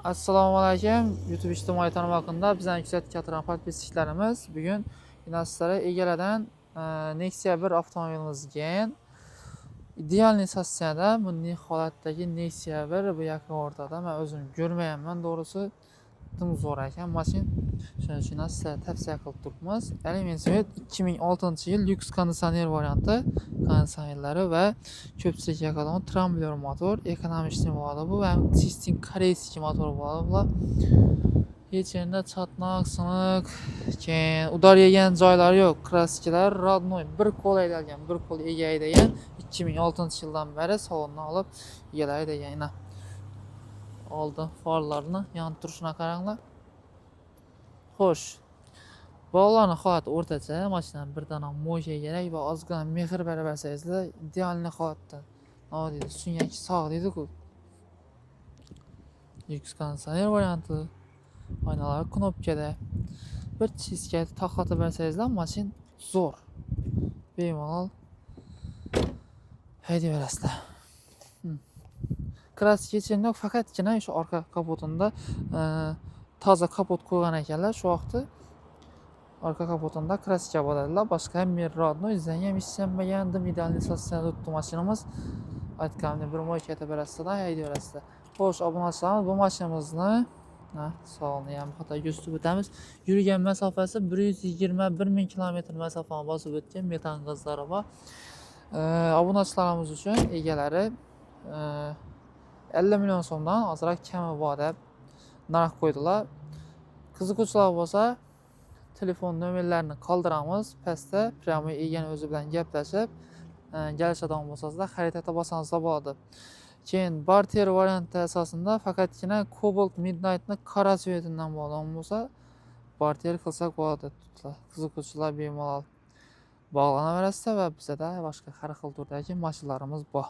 Assalomu alaykum, YouTube ijtimoiy tarmog'ida bizani kuzatib turgan подписчик larimiz. Bugun yana sizlarga egalardan Nexia 1 avtomobilimizga, идеальный состояние da, bunday holatdagi Nexia 1 bu yaqin o'rtada man o'zim ko'rmayapman, to'g'risi. Dim zo'r ekan mashin. Shuning uchun ham sizlarga tavsiya qilib turibmiz. Element цвет, 2006 yil, lyuks konditsioner varianti, konditsionerlari va ko'pchilik yoqadigan трамблёр motor, экономичный bo'ladi bu va чистый корейский motor bo'ladi bular. Hech yerida chatnoq, siniq, keyin удар yegan joylari yo'q. Краска lar родной, bir qo'l haydalgan, bir qo'l ega haydagan, 2006 yildan beri salondan olib egalar haydagan. Ina, oldin farlarni yonib turishini qaranglar. Xo'sh, bolalarni holati o'rtacha. Mashinani bir dona мойка kerak va ozgina mehr berib bersangizlar, идеальный holatda, nima deydi, sunyaki sog' deydiku. Lyuks konditsioner varianti, oynalari knopkada. Bir чистка taxlatib bersangizlar, mashin zo'r, bemalol haydayverasizlar. Краска hech yerida yo'q, faqatgina o'sha orqa kapotida toza kapot qo'ygan ekanlar shu vaqtda, orqa kapotida краска bo'ladilar. Boshqa hamma родной, zang ham ishlanmagan, dim идеальный состояние da turibdi mashinamiz. Aytganimdek, bir мойка aytib berasizlar, haydayverasizlar. Xo'sh, obunachilarimiz, bu mashinamizni salonni ham xato ko'rsatib o'tamiz. Yurgan masofasi 121 000 kilometr masofani bosib o'tgan, metan gazlari bor. Obunachilarimiz uchun egalari 50 million so'mdan ozroq kami bor deb narx qo'ydilar. Qiziquvchilar bo'lsa, telefon nomerlarini qoldiramiz pastda. Прямой egani o'zi bilan gaplashib, kelishadigan bo'lsangizlar, xarid etib olsangizlar bo'ladi. Keyin barter varianti asosida, faqatgina Cobalt Midnightni qora цвет idan bo'ladigan bo'lsa, barter qilsak bo'ladi. Qiziquvchilar bemalol bog'lanaverasizlar va bizada boshqa har xil turdagi mashinalarimiz bor.